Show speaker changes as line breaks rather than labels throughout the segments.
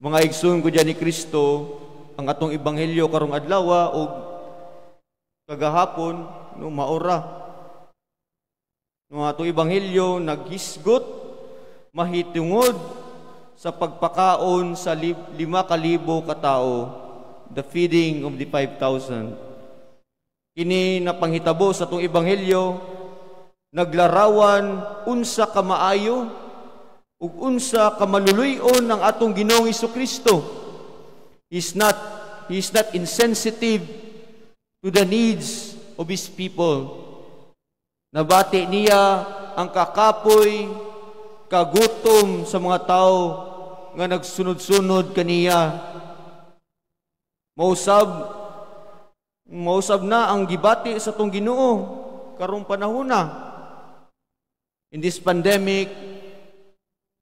Mga igsoon ko diyan ni Kristo, ang atong ebanghelyo karong adlaw ug kagahapon, no, maora. No, atong ebanghelyo naghisgot mahitungod sa pagpakaon sa 5,000 ka tawo, the feeding of the 5,000. Kini napanghitabo sa atong ebanghelyo naglarawan unsa ka maayo ug unsa ka maluluy-on ang atong Ginoong Kristo. He is not insensitive to the needs of his people. Nabati niya ang kakapoy, kagutom sa mga tao nga nagsunod-sunod kaniya. Mausab na ang gibati sa atong Ginoo karong panahona. In this pandemic,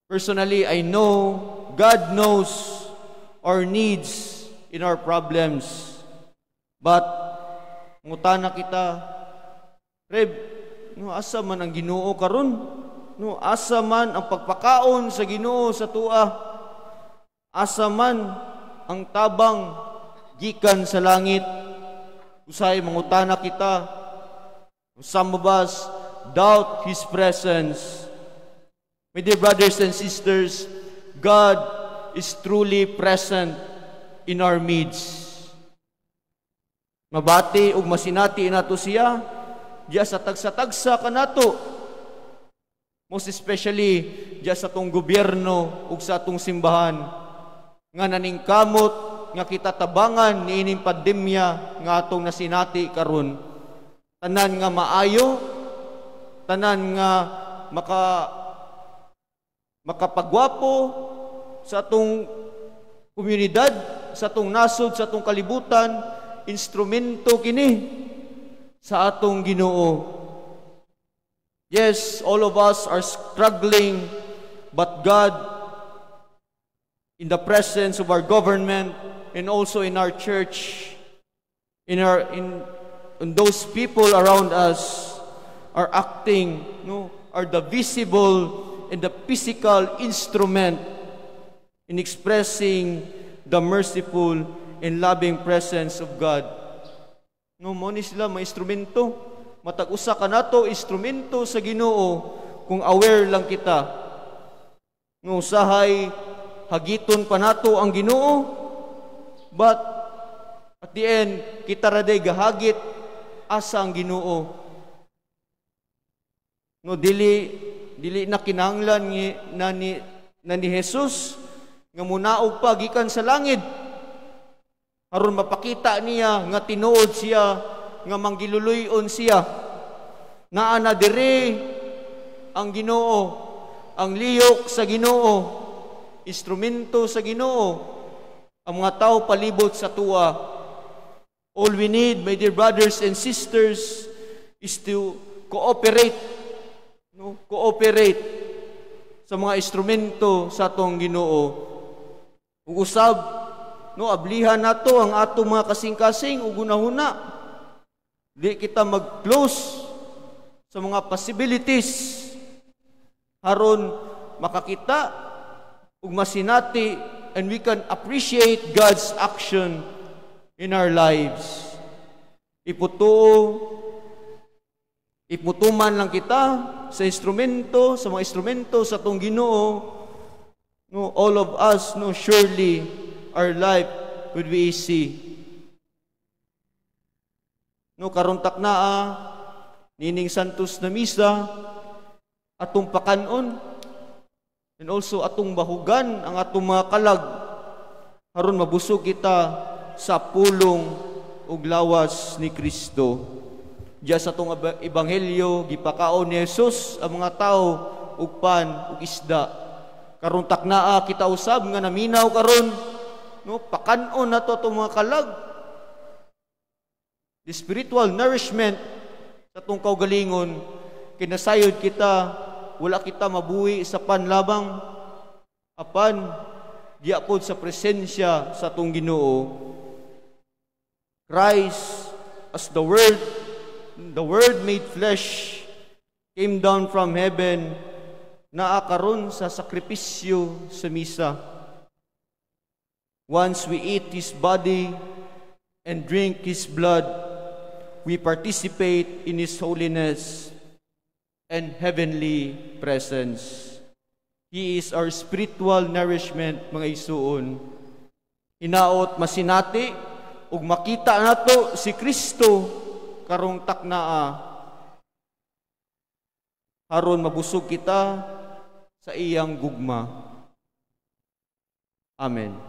personally, I know God knows our needs in our problems. But mangutana kita, "Reb, no, asa man ang Ginoo karon? No, asa man ang pagpakaon sa Ginoo sa atoa? Asa man ang tabang gikan sa langit?" Usay mangutana kita. Some of us doubt His presence. My dear brothers and sisters, God is truly present in our midst. Mabati ug masinati nato siya diya sa tagsa-tagsa kanato. Most especially diya sa atong gobyerno ug sa atong simbahan nga naningkamot nga kita tabangan niining pandemya nga atong nasinati karon. Tanan nga maayo, tanan nga makapagwapo sa atong komunidad, sa atong nasod, sa atong kalibutan, instrumento kini sa atong Ginoo. Yes, all of us are struggling, but God, in the presence of our government and also in our church, in those people around us, are acting, no, are the visible and the physical instrument in expressing the merciful and loving presence of God. No, mao ni sila mga instrumento. Matag usa kanato instrumento sa Ginoo kung aware lang kita. No, usahay hagiton pa nato ang Ginoo, but at the end kita ra day gahagit asa ang Ginoo. No, dili na kinahanglan ni Jesus nga munaog pa gikan sa langit aron mapakita niya nga tinuod siya nga manggiluluy-on siya. Naa na diri ang Ginoo, ang liyok sa Ginoo, instrumento sa Ginoo, ang mga tao palibot sa atoa. All we need, my dear brothers and sisters, is to cooperate, no, cooperate sa mga instrumento sa atong Ginoo. Ug usab, no, ablihan nato ang atong mga kasing-kasing ug hunahuna. Di kita mag-close sa mga possibilities aron makakita ug masinati and we can appreciate God's action in our lives. Iputuman lang kita sa instrumento, sa mga instrumento sa atong Ginoo, no, all of us, no, surely our life would be easy. No, karon taknaa, nining Santos na Misa, atong pakanon, and also atong bahugan ang atong mga kalag, aron mabusog kita sa pulong ug lawas ni Kristo. Diya sa atong ebanghelyo, gipakaon ni Jesus ang mga tao ug pan ug isda. Karon taknaa kita usab nga naminaw karon, no, pakanon nato atong mga kalag. The spiritual nourishment sa atong kaugalingon, kinasayod kita, wala kita mabuhi sa pan lamang, apan diya pod sa presensya sa atong Ginoo. Christ as the Word made flesh, came down from heaven, naa karon sa sakripisyo sa misa. Once we eat His body and drink His blood, we participate in His holiness and heavenly presence. He is our spiritual nourishment, mga igsuon. Hinaot masinati ug makita nato si Kristo karong taknaa aron mabusog kita sa iyang gugma. Amen.